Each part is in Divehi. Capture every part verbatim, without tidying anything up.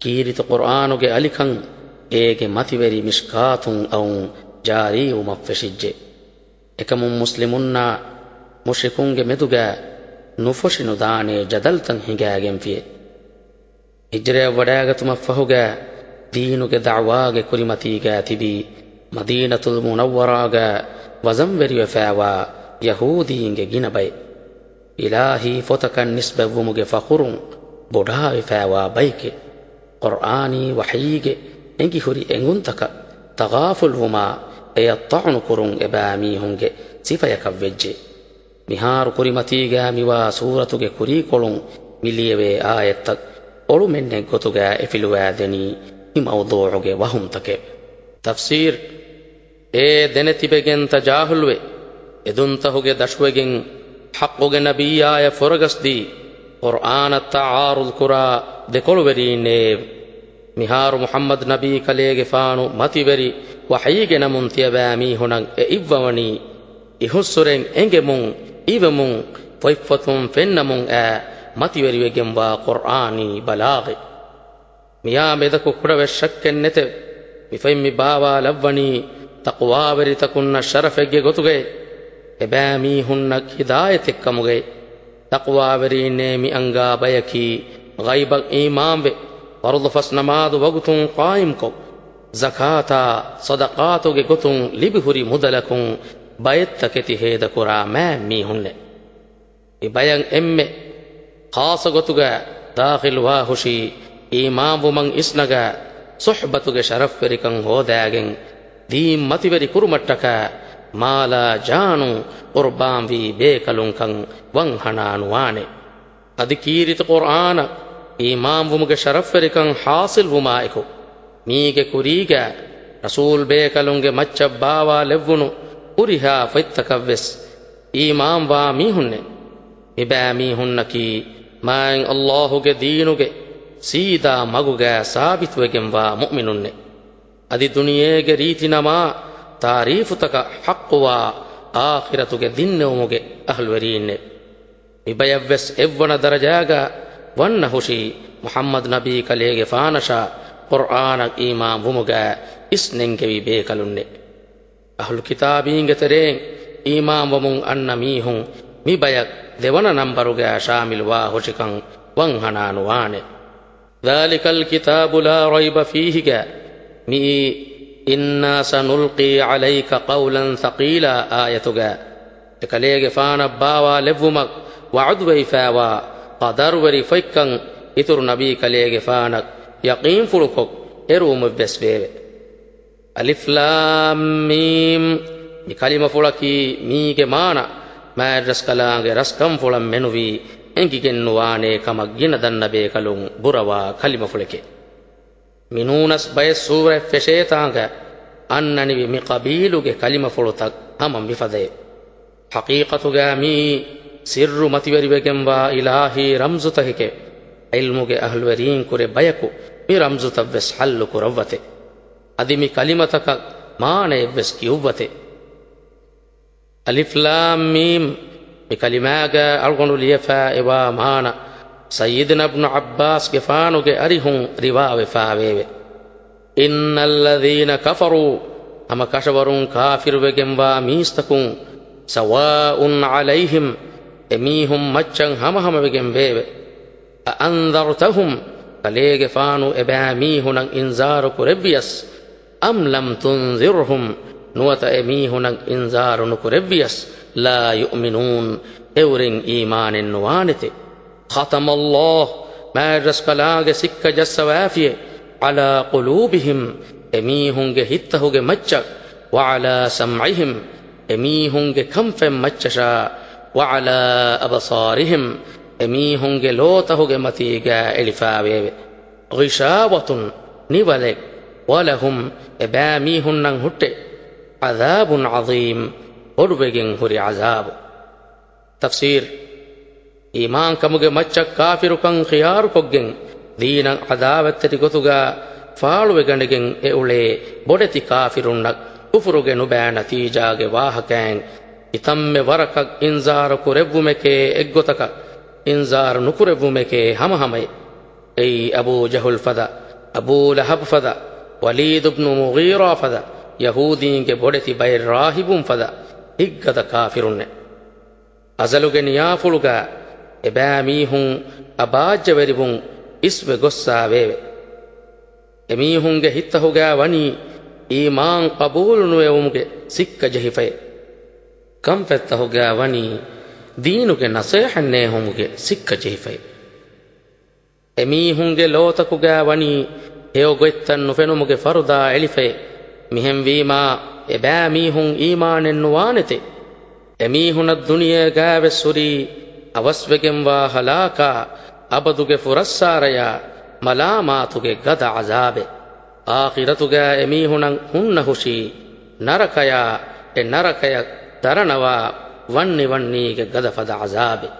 ކީރިތި ޤުރްއާނުގެ އަލިކަން އޭގެ މަތިވެރި މިޝްކާތުން އައުން ޖާރީވުމަށް ފެށިއްޖެ. އެކަމުން މުސްލިމުންނާ މުޝްރިކުންގެ މެދުގަ ނުފޮށި ނުދާނޭ ޖަދަލްތައް ހިނގާގެންފިޔޭ. ހިޖްރަޔަށް ވަޑައިގަތުމަށްފަހުގަ ދީނުގެ ދަޢުވާގެ ކުރިމަތީގަ ތިބީ މަދީނަތުލް މުނައްވަރާގަ ވަޒަންވެރިވެފައިވާ ޔަހޫދީންގެ ގިނަ ބައެއް. އިލާހީ ފޮތަކަށް ނިސްބަތްވުމުގެ ފަޚުރުން ބޮޑާވެފައިވާ ބައެކޭ. ޤުރްއާނީ ވަޙީގެ އެނގިހުރި އެނގުންތަކަށް ތަޣާފުލްވުމާ އެޔަށް ޠަޢުނުކުރުން އެބައިމީހުންގެ ސިފަޔަކަށްވެއްޖެ. މިހާރު ކުރިމަތީގައި މިވާ ސޫރަތުގެ ކުރީކޮޅުން މި ލިޔެވޭ އާޔަތްތައް އޮޅުމެއްނެތް ގޮތުގައި އެފިލުވާދެނީ މި މައުޟޫޢުގެ ވަހުމްތަކެއް. ތަފްސީރު. އޭ ދެނެތިބެގެންތަ ޖާހިލުވެ، އެދުންތަހުގެ ދަށުވެގެން ޙައްޤުގެ ނަބިއްޔާޔަށް ފުރަގަސްދީ، ޤުރްއާނަށް ތަޢާރުޟު ކުރާ ދެކޮޅުވެރީންނޭ. މިހާރު މުޙައްމަދު ނަބީ ކަލޭގެފާނު މަތިވެރި ވަޙީގެ ނަމުން ތިޔަބައިމީހުނަށް އެ އިއްވަވަނީ، އިހުއްސުރެން އެނގެމުން، އިވެމުން، ފޮތްފޮތުން ފެންނަމުން އައި މަތިވެރިވެގެންވާ ޤުރްއާނީ ބަލާޣެއް. މިއާ މެދަކު ކުޑަވެސް ޝައްކެއް ނެތެވެ. މިފަތް މި ބާވާލައްވަނީ ތަޤްވާވެރިތަކުންނަށް ޝަރަފެއްގެ ގޮތުގައި، އެބައިމީހުންނަށް ހިދާޔަތެއްކަމުގައި. ތަޤްވާވެރީންނޭ މި އަންގާ ބަޔަކީ، ޣައިބަށް އީމާންވެ، ފަރުޟު ފަސް ނަމާދު ވަގުތުން ޤާއިމްކޮށް، ޒަކާތާ ޞަދަޤާތުގެ ގޮތުން ލިބިހުރި މުދަލަކުން ބައެއްތަކެތި ހޭދަކުރާ މާތް މީހުންނޭ. މި ބަޔަށް އެންމެ ޚާއްޞަ ގޮތުގަ ދާޚިލްވާހުށީ، އީމާންވުމަށް އިސްނަގާ، ޞުޙްބަތުގެ ޝަރަފްވެރިކަން ހޯދާގެން، ދީން މަތިވެރި ކުރުމަށްޓަކާ، މާލާ ޖާނުން ޤުރްބާންވީ ބޭކަލުންކަން ވަންހަނާނުވާނެ. އަދި ކީރިތި ޤުރްއާނަށް އީމާންވުމުގެ ޝަރަފްވެރިކަން ޙާޞިލްވުމާއެކު، މީގެ ކުރީގަ ރަސޫލް ބޭކަލުންގެ މައްޗަށް ބާވާލެއްވުނު ހުރިހާ ފޮތްތަކަށްވެސް އީމާންވާ މީހުންނެއް. މިބައިމީހުންނަކީ މާތް ﷲ ގެ ދީނުގެ ސީދާ މަގުގައި ސާބިތުވެގެންވާ މުއުމިނުންނެއް. އަދި ދުނިޔޭގެ ރީތި ނަމާ ތާރީފުތަކަށް ޙައްޤުވާ އާޚިރަތުގެ ދިންނެވުމުގެ އަހްލުވެރީންނެއް. މިބަޔަށްވެސް އެއްވަނަ ދަރަޖާގަ ވަންނަ ހުށީ މުޙައްމަދު ނަބީ ކަލޭގެފާނަށާ ޤުރްއާނަށް އީމާންވުމުގައި އިސްނެންގެވި ބޭކަލުންނެއް. އަހްލު ކިތާބީންގެ ތެރެއިން އީމާންވަމުން އަންނަ މީހުން މި ބަޔަށް ދެވަނަ ނަންބަރުގައި ޝާމިލުވާ ހުށިކަން ވަންހަނާނުވާނެ. ذَلِكَ الْكِتَابُ لَا رَيْبَ فِيهِ ގަ މިއީ، إِنَّا سَنُلْقِي عَلَيْكَ قَوْلًا ثَقِيلًا އާޔަތުގަ އެކަލޭގެފާނަށް ބާވާލެއްވުމަށް ވަޢުދުވެފައިވާ ޤަދަރުވެރި ފޮތްކަން އިތުރު ނަބީ ކަލޭގެފާނަށް ޔަޤީންފުޅުކޮށް އެރުވުމެއްވެސް ވެއެވެ. އަލިފް ލާމް މީމް. މި ކަލިމަފުޅަކީ މީގެ މާނަ، މާތްރަސްކަލާނގެ ރަސްކަންފުޅަށް މެނުވީ އެނގިގެންނުވާނޭ ކަމަށް ގިނަ ދަންނަ ބޭކަލުން ބުރަވާ ކަލިމަފުޅެކޭ. މި ނޫނަސް ބައެއް ސޫރަތް ފެށޭތާނގަ އަންނަނިވި މި ޤަބީލުގެ ކަލިމަފުޅުތައް ހަމަ މިފަދައޭ. ޙަޤީޤަތުގަ މިއީ ސިއްރު މަތިވެރިވެގެންވާ އިލާހީ ރަމްޒުތަކެކޭ. ޢިލްމުގެ އަހްލުވެރީން ކުރެ ބަޔަކު މި ރަމްޒުތައްވެސް ޙައްލު ކުރައްވަތެ. އަދި މި ކަލިމަތަކަށް މާނައެއްވެސް ކިޔުއްވަތެ. އަލިފް ލާމް މީމް. މި ކަލިމާގަ އަޅުގަނޑު ލިޔެފަ އެވާ މާނަ، ސައްޔިދުނާ އިބްނު ޢައްބާސްގެފާނުގެ އަރިހުން ރިވާވެފަ ވެއެވެ. إِنَّ الَّذِينَ كَفَرُوا، ހަމަ ކަށަވަރުން ކާފިރުވެގެންވާ މީސްތަކުން، سَوَاءٌ عَلَيْهِمْ، އެމީހުން މައްޗަށް ހަމަހަމަވެގެން ވެއެވެ. أَأَنذَرْتَهُمْ، ކަލޭގެފާނު އެބައިމީހުނަށް އިންޒާރު ކުރެއްވިޔަސް، أَمْ لَمْ تُنذِرْهُمْ، ނުވަތަ އެމީހުނަށް އިންޒާރު ނުކުރެއްވިޔަސް، لَا يُؤْمِنُونَ، އެއުރެން އީމާނެއް ނުވާނެތެ. خَتَمَ اللَّهُ، މާތްރަސްކަލާނގެ ސިއްކަ ޖައްސަވާފިޔެ، عَلَىٰ قُلُوبِهِمْ، އެމީހުންގެ ހިތްތަހުގެ މައްޗަށް، وَعَلَىٰ سَمْعِهِمْ، އެމީހުންގެ ކަންފަތް މައްޗަށާ، وَعَلَىٰ أَبْصَارِهِمْ، އެމީހުންގެ ލޯތަހުގެ މަތީގަ އެޅިފަ ވެއެވެ. غِشَاوَةٌ، ނިވަލެއް، وَلَهُمْ، އެބައިމީހުންނަށް ހުއްޓެ، عَذَابٌ عَظِيمٌ، ބޮޑުވެގެން ހުރި ޢަޛާބު. ތަފްސީރު. އީމާންކަމުގެ މައްޗަށް ކާފިރުކަން ޚިޔާރުކޮށްގެން، ދީނަށް ޢަދާވަތްތެރި ގޮތުގަ ފާޅުވެގަނެގެން އެއުޅޭ ބޮޑެތި ކާފިރުންނަށް ކުފުރުގެ ނުބައި ނަތީޖާގެ ވާހަކައިން ކިތަންމެ ވަރަކަށް އިންޒާރު ކުރެއްވުމެކޭ އެއްގޮތަކަށް އިންޒާރު ނުކުރެއްވުމެކޭ ހަމަހަމައެއް. އެއީ އަބޫ ޖަހުލް ފަދަ އަބޫ ލަހަބް ފަދަ، ވަލީދު ބްނު މުޣީރާ ފަދަ، ޔަހޫދީންގެ ބޮޑެތި ބައެއް ރާހިބުން ފަދަ ހިތްގަދަ ކާފިރުންނެއް. އަޒަލުގެ ނިޔާފުޅުގަ އެބައިމީހުން އަބާއްޖަވެރިވުން އިސްވެ ގޮއްސާވެއެވެ. އެމީހުންގެ ހިތްތަހުގަ ވަނީ އީމާން ޤަބޫލުނުވެވުމުގެ ސިއްކަ ޖެހިފައެވެ. ކަންފަތްތަހުގަ ވަނީ ދީނުގެ ނަސޭހަތް ނޭހުމުގެ ސިއްކަ ޖެހިފައެވެ. އެމީހުންގެ ލޯތަކުގަ ވަނީ ހެޔޮ ގޮތްތައް ނުފެނުމުގެ ފަރުދާ އެޅިފައެވެ. މިހެންވީމާ، އެބައިމީހުން އީމާނެއް ނުވާނެތެވެ. އެމީހުނަށް ދުނިޔޭގައިވެސް ހުރީ އަވަސްވެގެންވާ ހަލާކާ، އަބަދުގެ ފުރައްސާރަޔާ، މަލާމާތުގެ ގަދަ ޢަޒާބެއް. އާޚިރަތުގައި އެމީހުނަށް ހުންނަހުށީ ނަރަކަޔާ، އެ ނަރަކަޔަށް ދަރަނަވާ ވަންނިވަންނީގެ ގަދަފަދަ ޢަޒާބެއް.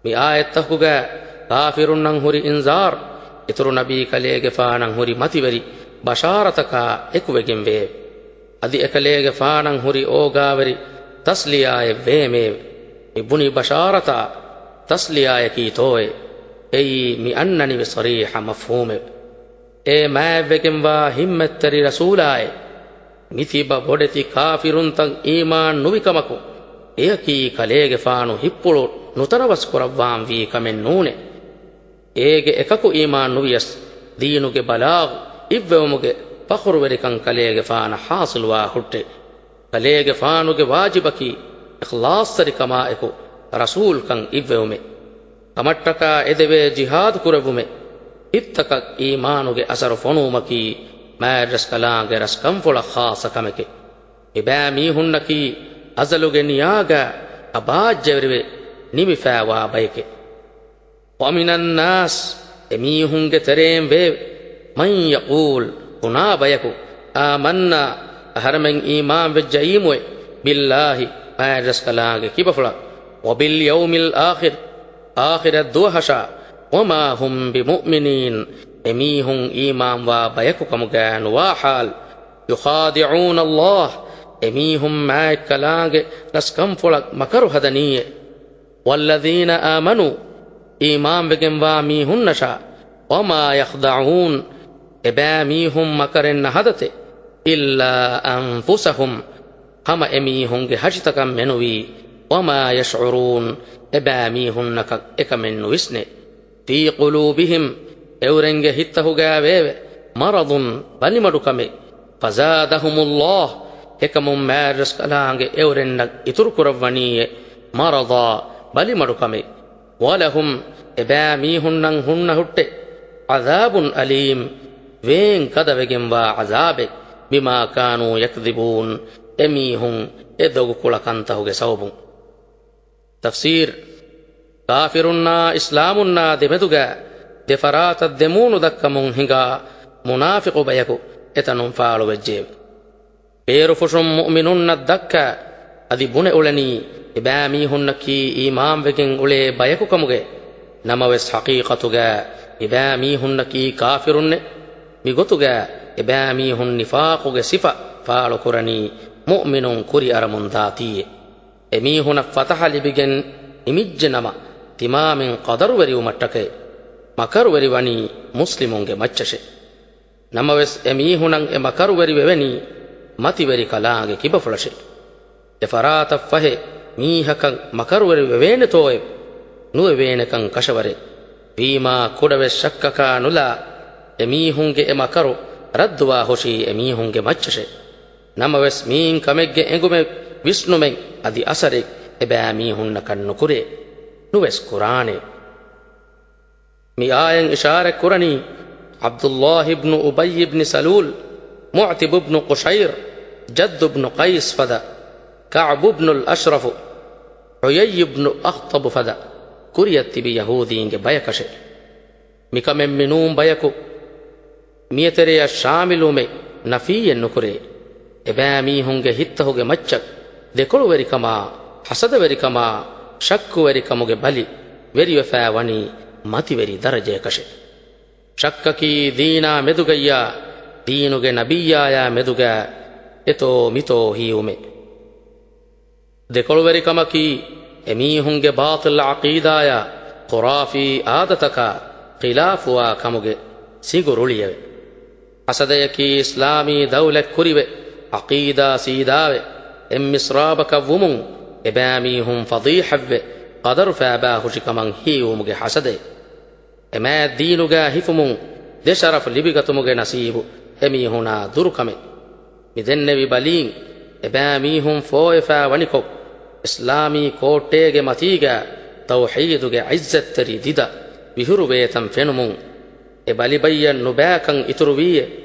މި އާޔަތްތަކުގައި ކާފިރުންނަށް ހުރި އިންޒާރު، އިތުރު ނަބީކަލޭގެފާނަށް ހުރި މަތިވެރި ބަޝާރަތަކާ އެކުވެގެންވެއެވެ. އަދި އެކަލޭގެފާނަށް ހުރި އޯގާވެރި ތަސްލިޔާއެއް ވޭމެއެވެ. މި ބުނި ބަޝާރަތާ ތަސްލިޔާޔަކީތޯއޭ؟ އެއީ މި އަންނަނިވި ޞަރީޙަ މަފްހޫމެވެ. އޭ މާތްވެގެންވާ ހިތްމަތްތެރި ރަސޫލާއޭ! މިތިބަ ބޮޑެތި ކާފިރުންތައް އީމާން ނުވިކަމަކު، އެޔަކީ ކަލޭގެފާނު ހިތްޕުޅު ނުތަނަވަސްކުރައްވާންވީ ކަމެއް ނޫނޭ. އޭގެ އެކަކު އީމާން ނުވިޔަސް، ދީނުގެ ބަލާޣު އިއްވެވުމުގެ ފަޚުރުވެރިކަން ކަލޭގެފާނަށް ޙާޞިލުވާ ހުއްޓޭ. ކަލޭގެފާނުގެ ވާޖިބަކީ އިޚްލާޞްތެރިކަމާއެކު ރަސޫލްކަން އިއްވެވުމޭ. ކަމަށްޓަކާ އެދެވޭ ޖިހާދު ކުރެއްވުމެއް. ހިތްތަކަށް އީމާނުގެ އަސަރު ފޮނުވުމަކީ މާތްރަސްކަލާނގެ ރަސްކަންފުޅަށް ޚާއްޞަ ކަމެކެވެ. އެބައިމީހުންނަކީ އަޒަލުގެ ނިޔާގަ އަބާއްޖަވެރިވެ ނިމިފައިވާ ބަޔެކެވެ. وَمِنَ النَّاسِ، އެމީހުންގެ ތެރޭން ވެއެވެ. مَن يَقُولُ، ބުނާ ބަޔަކު، آمَنَّا، އަހަރެމެން އީމާންވެއްޖައީމުއެވެ. بِاللَّهِ، މާތްރަސްކަލާނގެ ކިބަފުޅަށް. وَبِالْيَوْمِ الْآخِرِ، އާޚިރަތް ދުވަހަށާ. وَمَا هُم بِمُؤْمِنِينَ، އެމީހުން އީމާންވާ ބަޔަކު ކަމުގައި ނުވާ ޙާލު. يُخَادِعُونَ اللَّهَ، އެމީހުން މާތްކަލާނގެ ރަސްކަންފުޅަށް މަކަރު ހަދަނީއެވެ. وَالَّذِينَ آمَنُوا، އީމާންވެގެންވާ މީހުންނަށާ. وَمَا يَخْدَعُونَ، އެބައިމީހުން މަކަރެއް ނަހަދަތެވެ. إِلَّا أَنفُسَهُمْ، ހަމަ އެމީހުންގެ ހަށިތަކަށް މެނުވީ. وَمَا يَشْعُرُونَ، އެބައިމީހުންނަކަށް އެކަމެއް ނުވިސްނޭ. فِي قُلُوبِهِمْ، އެއުރެންގެ ހިތްތަހުގައިވެއެވެ. مَرَضٌ، ބަލިމަޑުކަމެއް. فَزَادَهُمُ اللَّهُ، އެކަމުން މާތްރަސްކަލާނގެ އެއުރެންނަށް އިތުރުކުރައްވަނީއެވެ. مَرَضًا، ބަލިމަޑުކަމެއް. وَلَهُمْ، އެބައިމީހުންނަށް ހުންނަ ހުއްޓެވެ. عَذَابٌ أَلِيمٌ، ވޭން ގަދަވެގެންވާ ޢަޒާބެއް. بِمَا كَانُوا يَكْذِبُونَ، އެމީހުން އެ ދޮގުކުޅަ ކަންތަހުގެ ސަބަބުން. ތަފްސީރު. ކާފިރުންނާ އިސްލާމުންނާ ދެމެދުގަ ދެފަރާތަށް ދެމޫނު ދައްކަމުން ހިނގާ މުނާފިޤު ބަޔަކު އެތަނުން ފާޅުވެއްޖެއެވެ. ބޭރުފުށުން މުއުމިނުންނަށް ދައްކާ، އަދި ބުނެ އުޅެނީ އެބައިމީހުންނަކީ އީމާންވެގެން އުޅޭ ބަޔަކު ކަމުގައި. ނަމަވެސް ޙަޤީޤަތުގަ އެބައިމީހުންނަކީ ކާފިރުންނެވެ. މިގޮތުގަ އެބައިމީހުން ނިފާޤުގެ ސިފަ ފާޅުކުރަނީ މުއުމިނުން ކުރިއަރަމުންދާތީއެވެ. އެމީހުނަށް ފަތަޙަ ލިބިގެން ނިމިއްޖެ ނަމަ، ތިމާމެން ޤަދަރުވެރިވުމަށްޓަކައި މަކަރުވެރިވަނީ މުސްލިމުންގެ މައްޗަށެވެ. ނަމަވެސް އެމީހުނަށް އެ މަކަރުވެރިވެވެނީ މަތިވެރި ކަލާނގެ ކިބަފުޅަށެވެ. އެ ފަރާތަށް ފަހެ މީހަކަށް މަކަރުވެރި ވެވޭނެތޯއެވެ؟ ނުވެވޭނެކަން ކަށަވަރެވެ. ވީމާ ކުޑަވެސް ޝައްކަކާ ނުލާ، އެމީހުންގެ އެ މަކަރު ރައްދުވާ ހުށީ އެމީހުންގެ މައްޗަށެވެ. ނަމަވެސް މީން ކަމެއްގެ އެނގުމެއް ވިސްނުމެއް އަދި އަސަރެއް އެބައިމީހުންނަކަށް ނުކުރޭ، ނުވެސް ކުރާނެ. މި އާޔަތް އިޝާރަތް ކުރަނީ ޢަބްދުﷲ ބްނު އުބައްޔި ބްނި ސަލޫލް، މުޢްތިބު ބްނު ޤުޝައިރް، ޖައްދު ބްނު ޤައިސް ފަދަ، ކަޢްބު ބްނުލް އަޝްރަފު، ޙުޔައްޔި ބްނު އަޚްޠަބު ފަދަ ކުރިއަށް ތިބި ޔަހޫދީންގެ ބަޔަކަށެވެ. މިކަމެއް މިނޫން ބަޔަކު މިއެތެރެޔަށް ޝާމިލުވުމެއް ނަފީއެއް ނުކުރޭ. އެބައިމީހުންގެ ހިތްތަހުގެ މައްޗަށް ދެކޮޅުވެރިކަމާ، ޙަސަދަވެރިކަމާ، ޝައްކުވެރިކަމުގެ ބަލި ވެރިވެފައި ވަނީ މަތިވެރި ދަރަޖަޔަކަށެވެ. ޝައްކަކީ ދީނާ މެދުގައްޔާ، ދީނުގެ ނަބިއްޔާޔާ މެދުގަ އެތޯ މިތޯ ހީވުމެވެ. ދެކޮޅުވެރިކަމަކީ އެމީހުންގެ ބާޠިލް ޢަޤީދާޔާ ޚުރާފީ އާދަތަކާ ޚިލާފުވާ ކަމުގެ ސިނގުރުޅިއެވެ. ހަސަދަޔަކީ އިސްލާމީ ދައުލަތް ކުރިވެ، ޢަޤީދާ ސީދާވެ، އެއްމިސްރާބަކަށް ވުމުން އެބައިމީހުން ފަޟީޙަތްވެ، ޤަދަރު ފައިބާ ހުށިކަމަށް ހީވުމުގެ ހަސަދައެއް. އެ މާތް ދީނުގަ ހިފުމުން ދެ ޝަރަފް ލިބިގަތުމުގެ ނަސީބު އެމީހުނާ ދުރުކަމެއް. މި ދެންނެވި ބަލީން އެބައިމީހުން ފޯވެފަ ވަނިކޮށް، އިސްލާމީ ކޯއްޓޭގެ މަތީގަ ތައުޙީދުގެ ޢިއްޒަތްތެރި ދިދަ ވިހުރުވޭތަން ފެނުމުން، އެ ބަލިބައްޔަށް ނުބައިކަން އިތުރުވީއޭ.